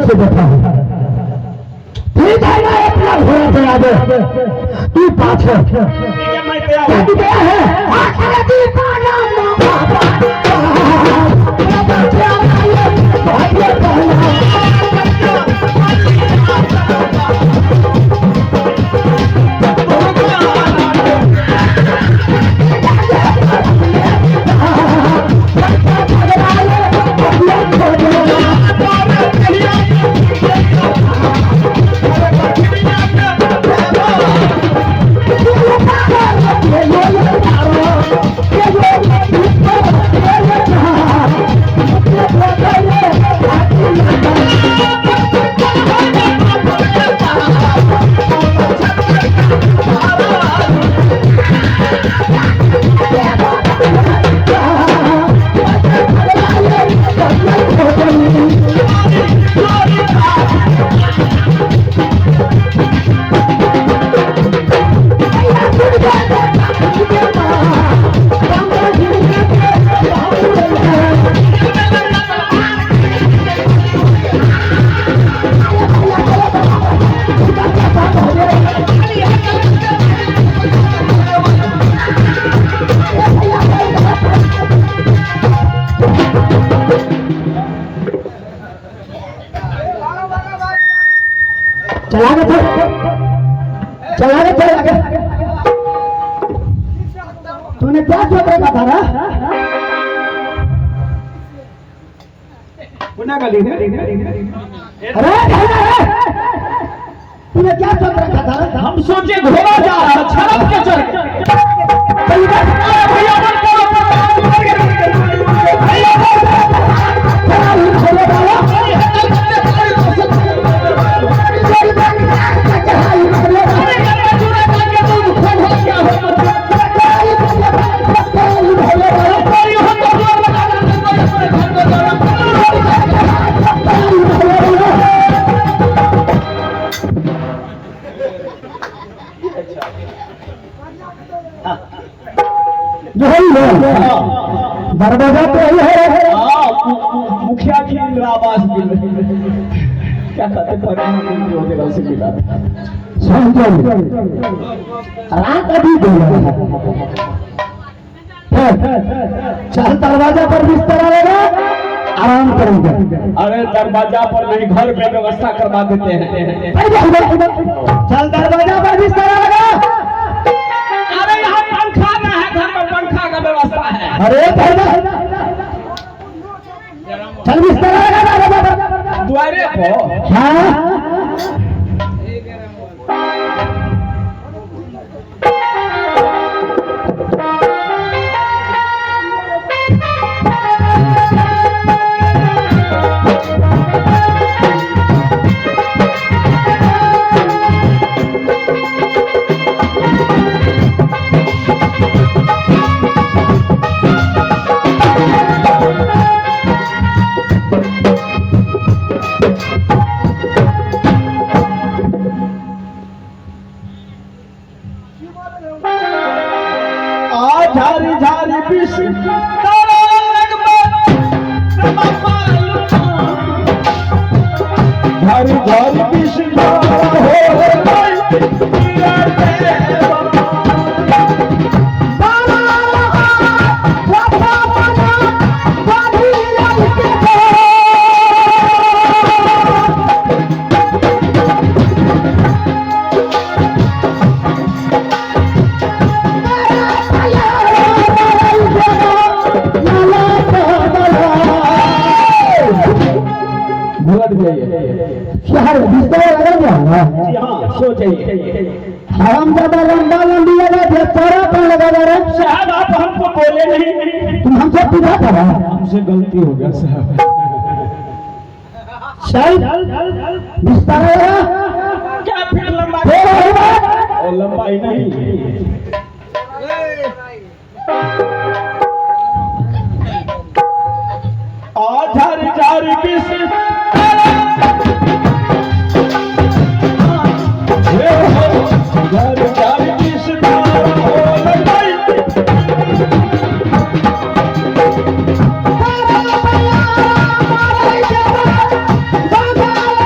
पीछे बैठा हूँ। ठीक है ना, अपना घोड़ा चला दे, तू पाछे। ठीक है, मैं तैयार क्या हूँ। तू गया है? आखिर दीवाना चला गए, चला गए, चला गए। तूने क्या सोच रखा था ना? पुनः गली है। अरे तूने क्या सोच रखा था? हम सोचे घोड़ा जा रहा है, छड़प के चल। भैया बंद करो, भैया दरवाजा तो यही है। मुखिया जी इंदिरा आवास मिल, क्या कहते, प्रधानमंत्री होते से मिला था। रात अभी गया है। चल दरवाजा पर बिस्तर लगा, आराम करेंगे। अरे दरवाजा पर नहीं, घर पे व्यवस्था करवा देते हैं। चल दरवाजा पर बिस्तर लगा। अरे यहाँ पंखा ना है, घर में पंखा का व्यवस्था है। अरे चल बिस्तर लगा दरवाजा पर। द्वारे पर। हाँ आ झारी झारी बिस झारी झारी बिस घुलट जाइए। शहर बिस्तर लगा गया। जी हाँ, सो जाइए। हराम ज्यादा लंबा लंबी लगा दिया, सारा पर लगा जा रहा। साहब आप हमको बोले नहीं। तुम हमसे पूछा था। हमसे गलती हो गया साहब। चल बिस्तर लगा। क्या फिर लंबा और लंबाई नहीं। आ झारी झारी बिस झारी झारी बिस Bye.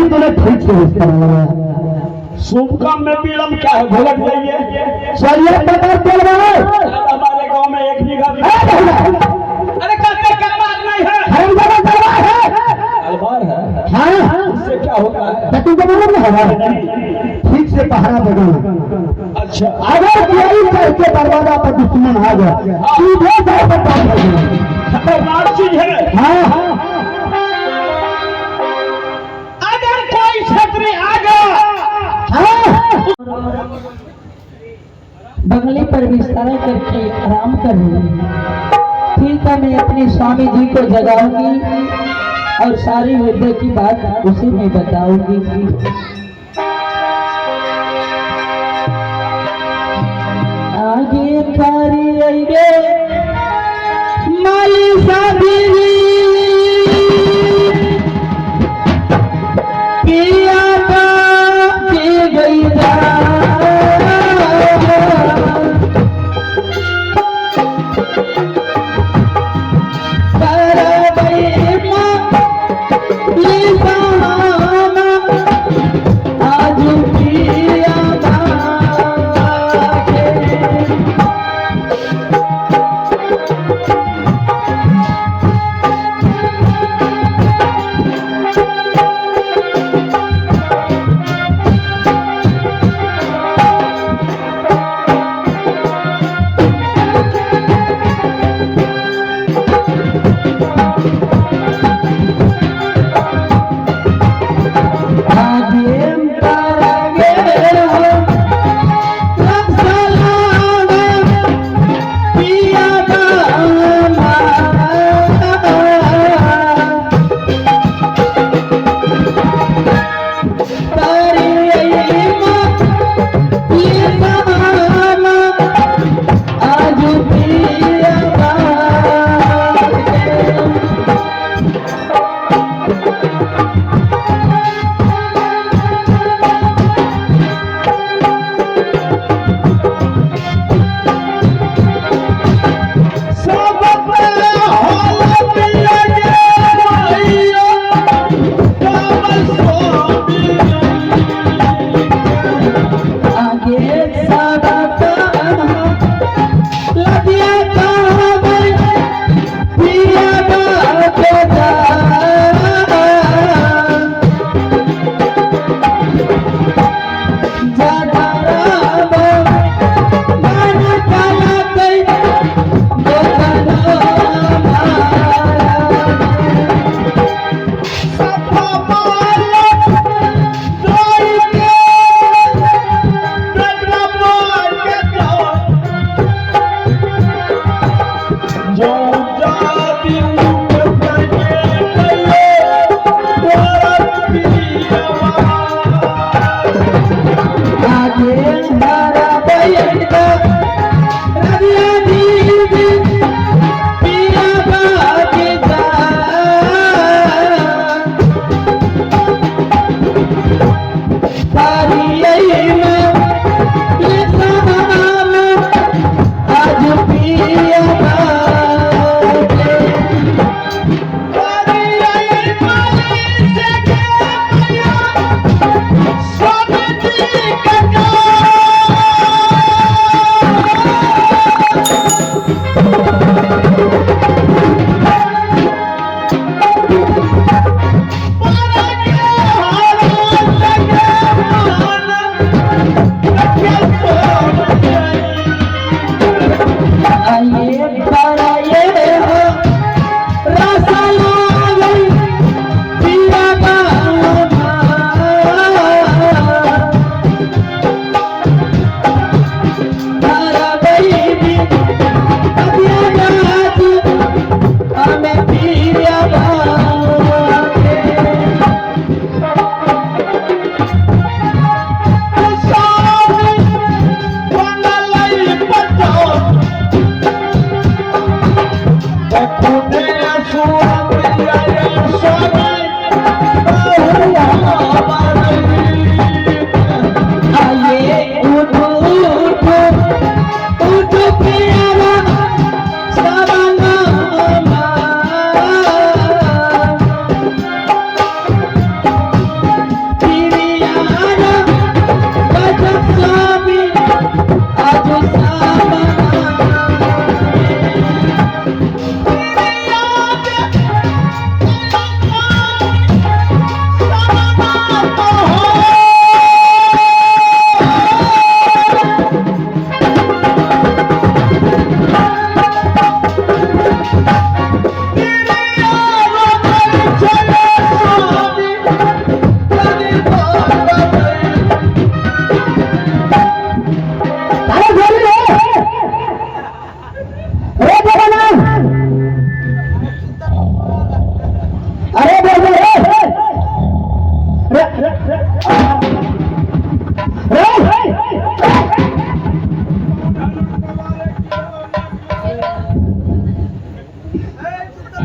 तूने ठीक से बिस्तर लगाया। शुभ काम में विलंब क्या है, भुलक जाइए। चलिए पता चल रहा है। हमारे गांव में एक बीघा ए भैया, अरे कहते क्या बात नहीं है, हर जगह दरबार है। अलवार है। हाँ, उससे क्या होता है? तो तुमको मालूम नहीं होगा, ठीक से पहरा दे। अच्छा, अगर कोई चढ़ के दरवाजा पर दुश्मन आ गया, सीधे जाओ पर पार कर देना। खतरनाक चीज है। हाँ हाँ, अगर कोई छत्री आ गया, हाँ। बंगले पर बिस्तारा करके आराम कर रही हूँ। ठीक है, मैं अपने स्वामी जी को जगाऊंगी और सारी हृदय की बात उसे मैं बताऊंगी। आगे कारी गे माली साधी पिया के गई जा।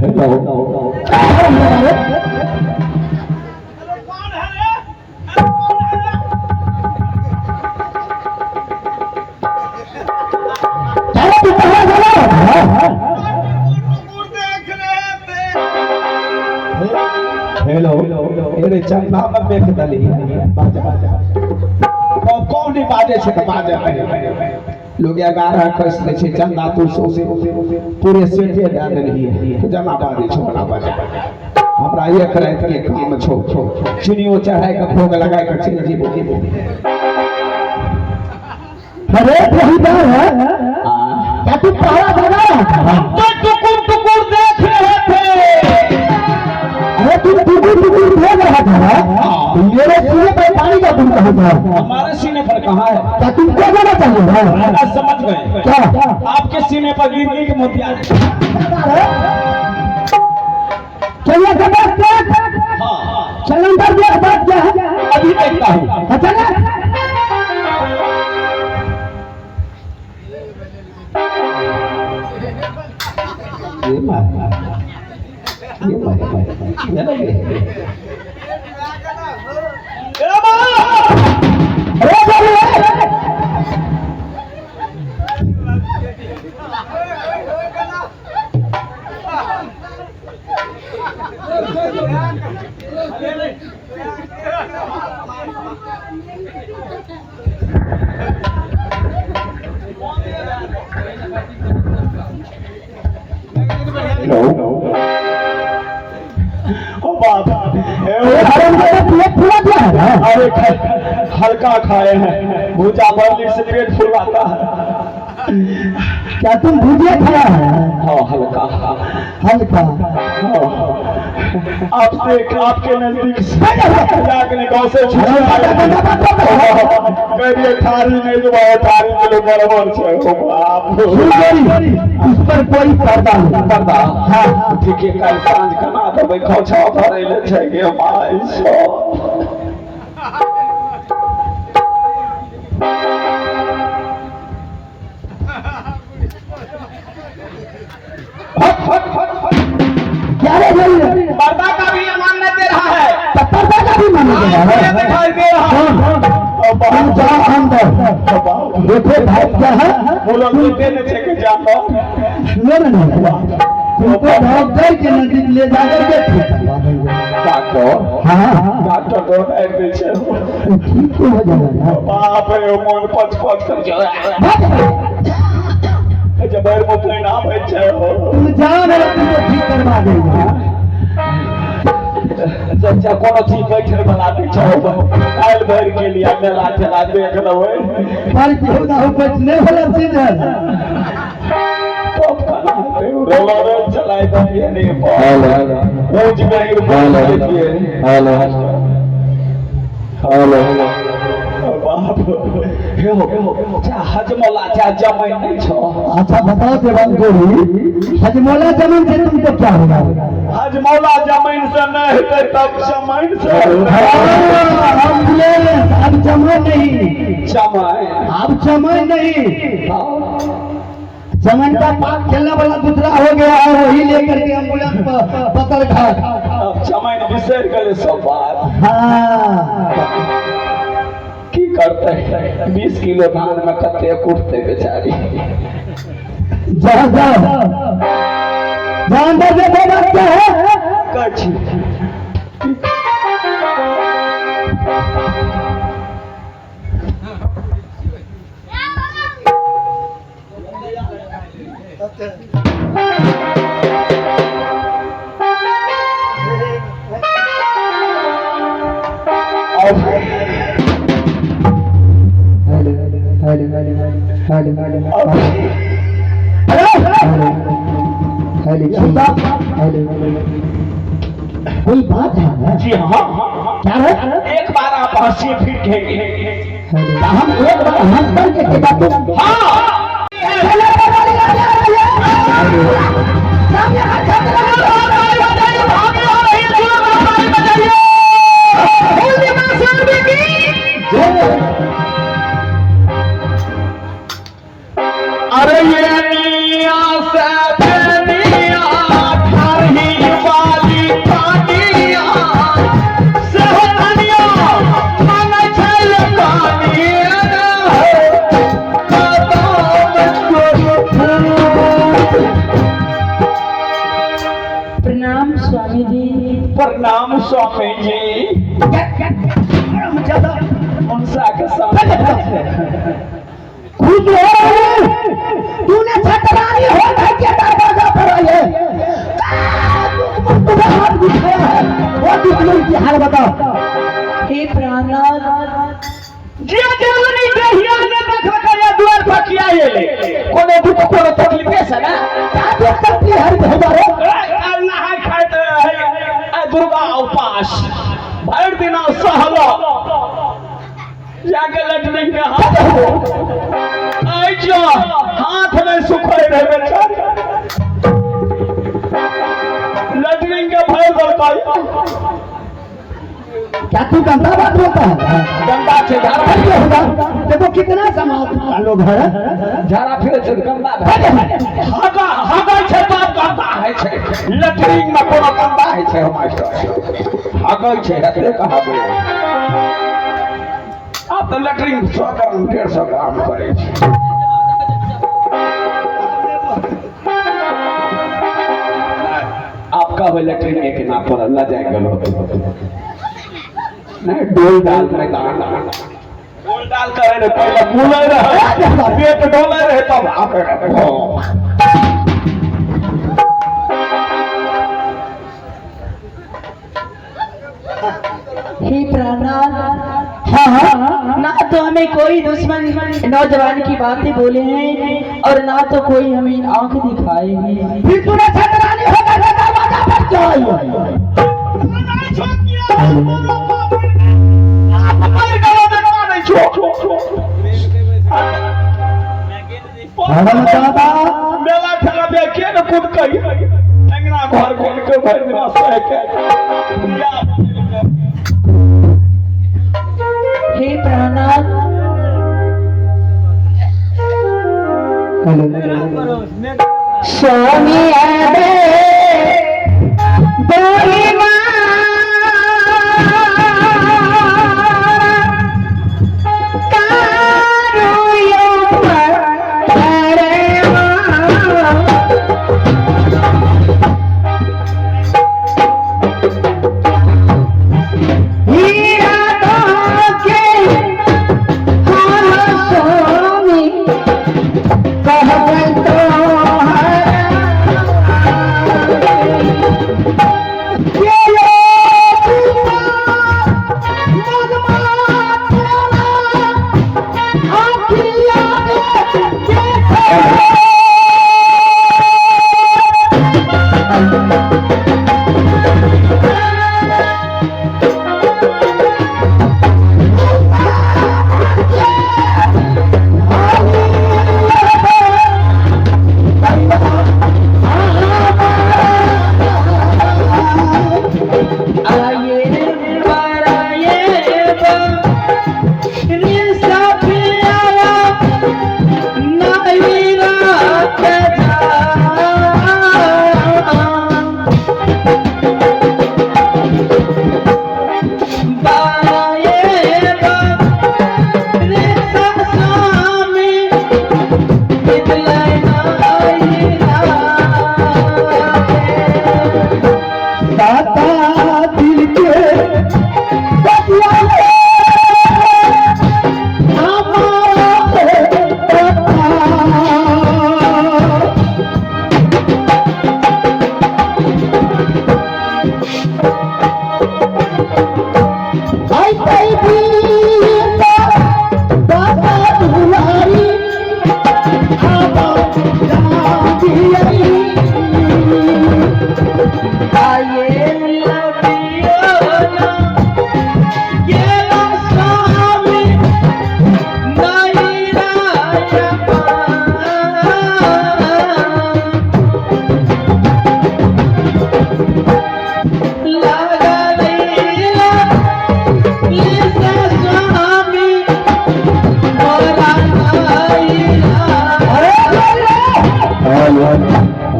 हेलो। चलो तू कहाँ चला रहा था? हेलो, अरे चंदा में देख दली बाजा बाजा कौन कौन नहीं बाजे छै तऽ बाजे लोग 11 कस दै छै चंदा तू सोसे पूरे सेठे दए देलियै तो जना बाजे छौ ओना बाजे। हमरा एक राति के काम छौ, चुनियो चढ़ाय के भोग लगाय के चलि जेबो। अरे वही बात है, क्या तू पहरा लगा रहा था? तो टुकुर टुकुर देख रहे थे। अरे तुम टुकुर टुकुर देख रहा था ना? मेरे सीने पर पानी का तुम कहा था? हमारे सीने पर कहाँ है? क्या तुमको जाना चाहिए है? आप समझ गए क्या आपके सीने पर गिर गिर के मोतिया। चलिए जबरदस्त। हाँ, चल अंदर देख बात क्या है। अभी देखता हूँ। अच्छा ना? ये मार ये मार ये लगे। अरे बाबू, हेलो। ओ बाप, अरे हराम का पेट फूला दिया है ना? अरे हल्का खाए हैं, भूजा भरने से पेट फुलाता है। क्या तुम भुजिया खाया है? हाँ हल्का हल्का। हाँ। आपसे आपके नजदीक जाकर गाँव से कहिए थारी नहीं तो बाबा थारी के लोग बराबर छे। ओ बाप, उस पर कोई पर्दा नहीं। पर्दा? हाँ। ठीक है, कल साँझ कना देबै खोछा भरै ले छै गे माय सो। हट हट हट हट। क्या रे भाई? पर्दा का भी अमान नहीं दे रहा है। तो पर्दा का भी माने दे रहा है। दिखाई दे रहा है। ओ तुम बाप, जाओ अंदर, देखो भाई क्या है। बोलो देते नहीं छे के जानो। सुनो ना, तुमको डॉक्टर के नजदीक ले जाकर के ठीक करवा देंगे। डॉक्टर? हाँ। डॉक्टर को नहीं दे छे। तो ठीक हो जाएगा। बाप रे, मन पच पच कर जबर में कोई ना बचे हो। तुम जाओ ना, तुमको ठीक करवा देंगे। चाचा कोनो चीज बैठे वाला नहीं छौ, काल्हि भरि के लिए मेला ठेला देख लेबै। पर केहू ना हो बचने वाला चीज है। तब कना हेतै? रोलरे चलाय दैये नहीं ऊँच में। Hello hello hello. बाप हे हो, चा हजमोला चा जमाइन नहीं छौ। अच्छा बताओ देवान गोरी, हजमोला जमीन से तुमको क्या होगा? हजमोला जमाइन से नहीं हेतै तब जमाइन से हेतै। हाँ, हम बोले अब जमा नहीं। जमाइन। अब जमा नहीं, जमन का पाक खेलने वाला दूसरा हो गया है, वही लेकर के एम्बुलेंस पकड़ घाट। अब जमाइन बिसरि गेलै सब बात। हाँ। की करतै, 20 किलो धान में कते कुटतै बेचारी। जाओ जाओ जाओ अंदर, देखो बात क्या है। कहै छी। और hello hello hello hello hello, कोई बात है ना? जी हाँ। क्या है? एक बार आप हंसी फिर कहेंगे। हम एक बार हंस करके के बाद तुम हाँ। अरे ये मियां से मियां ठारी स्वामी जी। प्रणाम स्वामी जी। मुंसा के सामने खुश हो तूने छतरानी हो घर के दरवाजा पर आई है, दुश्मन तुम्हें हाथ बिठाया है, वो दुश्मन की हाल बताओ। हे प्राणनाथ, जे जवानी देहिया ने देखल या द्वार पर किया एले, कोनो दुख कोनो तकलीफ से ना क्या दुख तकलीफ हर हमारे नहाय खाइत रहे दुर्गा उपास भरि दिना सहलो जाके लटरिंग के हाथ आई जो हाथ में सुखै रहे बेचारी, लटरिंग के भर देलकै। क्या तू गंदा बात बोलता है? गंदा छै झाड़ा। होगा देखो कितना समाज का लोग है, झाड़ा फिरे छै गंदा हगा हगा छै तब गंदा है छै, लटरिंग में कोनो गंदा है छै मास्टर, हगै छै एकरे कहबै। आब तऽ लटरिंग 100 ग्राम 150 ग्राम करै छै। आप कहबै लटरिंग एक ना पड़ल लजा गेल नहीं, डोल डाल मैदान डोल डाल करे रे, पहले बोले रहे पेट डोले रहे तब आबे रहे। हे प्राणनाथ, हाँ हाँ, ना तो हमें कोई दुश्मन नौजवान की बातें बोले हैं और ना तो कोई हमें आंख दिखाए हैं। फिर तूने छतरानी होकर दरवाजा पर क्यों आई है? मेला ठेला पे के न कूद के अंगना घर खोल के भरि दिना सह के। हे प्राणनाथ, स्वामी आदे दोहिमा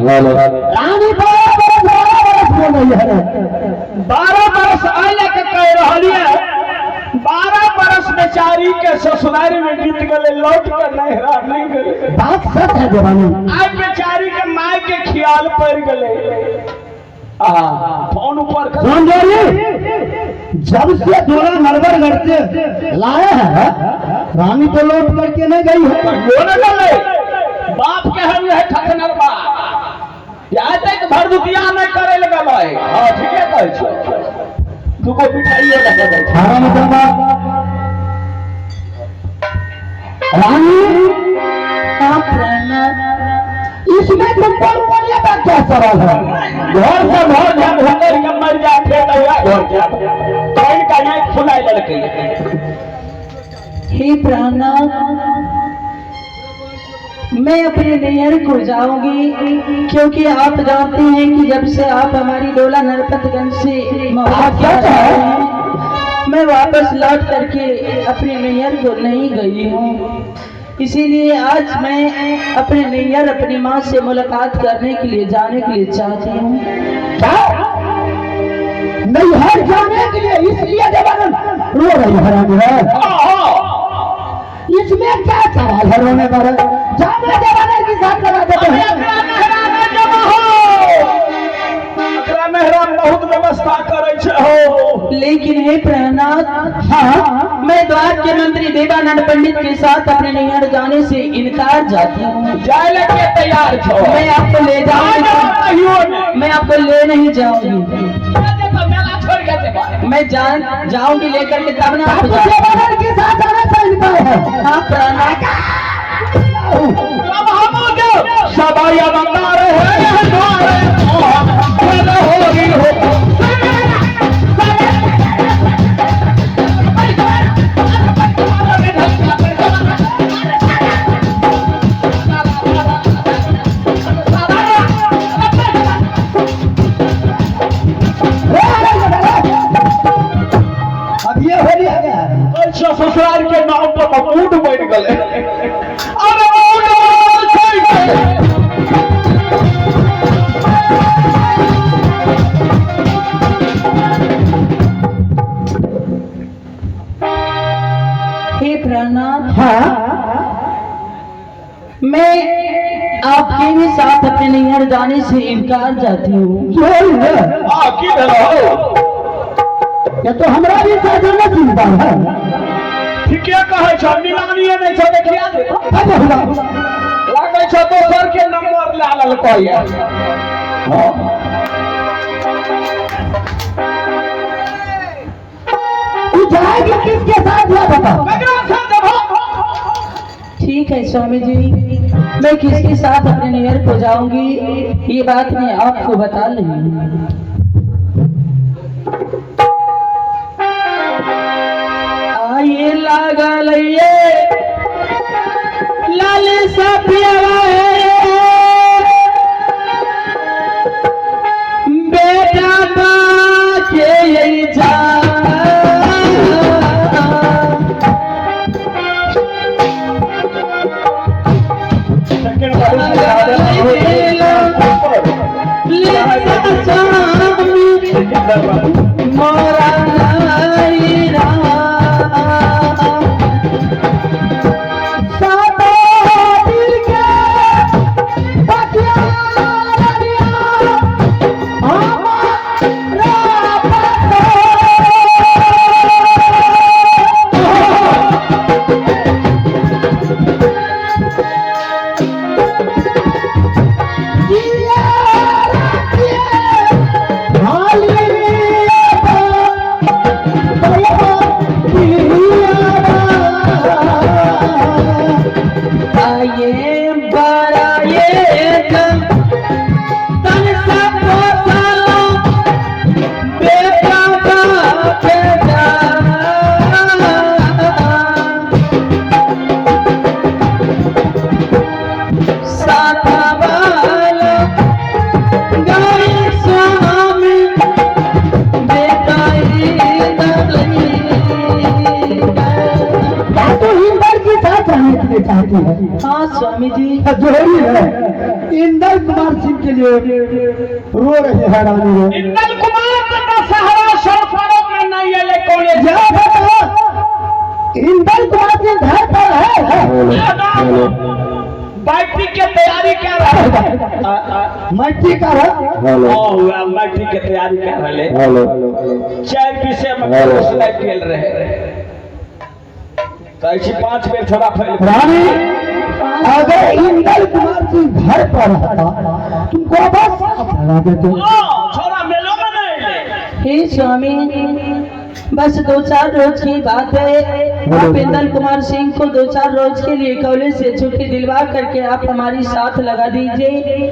रानी 12 बरस 12 बरस बोल रही है। 12 बरस आइला के कह रहली है, 12 बरस बेचारी के ससुरारी में बीत गए, लौट कर नहरा नहीं गए। बात सच है जवानी। आज बेचारी के माय के ख्याल पड़ गए। आ फोन ऊपर कर। रामजोरी, जब से डोला नरवरगढ़ से लाए हैं, रानी तो लौट करके नहीं गई है। वो न गले बाप के हम यह खतनरबा यहाँ तक भरदुतिया नहीं करे लगल है। हाँ ठीके कहै छौ, दूगो मिठाइयो लगा दै छै। हरा मतलब रानी, हाँ प्राणनाथ, इसमें तुम पर बोलिए का क्या सवाल है? घर से घर जब होकर के मर जा खेत हुआ घर जा कहीं का आँख फुलाए लड़के। हे प्राणनाथ, मैं अपने नैहर को जाऊंगी, क्योंकि आप जानते हैं कि जब से आप हमारी डोला नरपतगंज से महुआ के सच है? हैं, मैं वापस लौट करके अपने नैहर को नहीं गई हूँ। इसीलिए आज मैं अपने नैहर अपनी माँ से मुलाकात करने के लिए जाने के लिए चाहती हूँ। क्या नैहर जाने के लिए इसलिए जवान रो रही है रानी है? हाँ हाँ इसमें क्या सवाल है रोने पर? जाने जवान के साथ लगा देते हैं। एकरा नहरा में जमा हो, एकरा नहरा में बहुत व्यवस्था करे छै हो। लेकिन हे प्राणनाथ, हाँ, मैं द्वार के मंत्री देवानंद पंडित के साथ अपने नैहर जाने से इनकार जाती हूँ। जाय ले के तैयार छो? मैं आपको ले जाऊंगी, कहियो नहीं। मैं आपको ले नहीं जाऊंगी। मेला छोड़ के जेबा। मैं जान जाऊंगी लेकर के तब ना आप आपको जाओ। जवान के साथ जाना से इनकार है? हाँ प्राणनाथ। अब हम जो सबाई बता रहे हैं द्वारे हो गई हो। अब ये होली आ गया। अच्छा ससुराल के नाम पर मूड बन गए। अरे मूड छोड़ गए। हे प्राणनाथ, हाँ, मैं आपके भी साथ अपने नैहर जाने से इनकार जाती हूँ। जोड़ी है। हाँ की भेलो हो? ये तो हमरा भी साथ जाना चिंता है। ठीके कहै छौ, मिलानिए नहीं छौ देखिया। अब हुआ लागै छौ दोसर के नंबर लए लेलकै ये। हाँ तू जाएगी किसके साथ यह बता। ककरा साथ जेबहो? ठीक है स्वामी जी, मैं किसके साथ अपने नैहर को जाऊंगी ये बात मैं आपको बता रही हूँ। आइए लागल ये लाल सफिया बेटा बाके जा। सेकंड मोरा नाई राम। सातो दिल के बतिया रबिया, हमारा पतो। जिया रखिए, हालिया बलवा पिया। आये बराये तन सब सालो बेटा बाप जा। साथा वाला गाय स्वामी बेटा क्या तू इंदर के साथ रहने के लिए चाहती है? हाँ स्वामी जी। जोड़ी है। इंदर कुमार सिंह के लिए रो रहे हैं रानी है। इंदल कुमार के दशहरा सरफरों में नहीं एलै कॉलेज। यह बता, इंदर कुमार सिंह घर पर है? Hello hello. मैट्रिक के तैयारी कर रहल। मैट्रिक कर हेलो। हाँ, मैट्रिक के तैयारी कर रहे। हेलो। 4 विषय में हेलो। कोर्स लागि गेल रहे, तऽ ऐसी 5 बेर छोड़ा फैल। रानी, अगर इंदल कुमार जी घर पर रहता, तुमको बस लगा देते। हाँ, छोड़ा मेलो में नहीं एलै। हे स्वामी, बस 2-4 रोज की बात है। आप इंदल कुमार सिंह को 2-4 रोज के लिए कॉलेज से छुट्टी दिलवा करके आप हमारी साथ लगा दीजिए।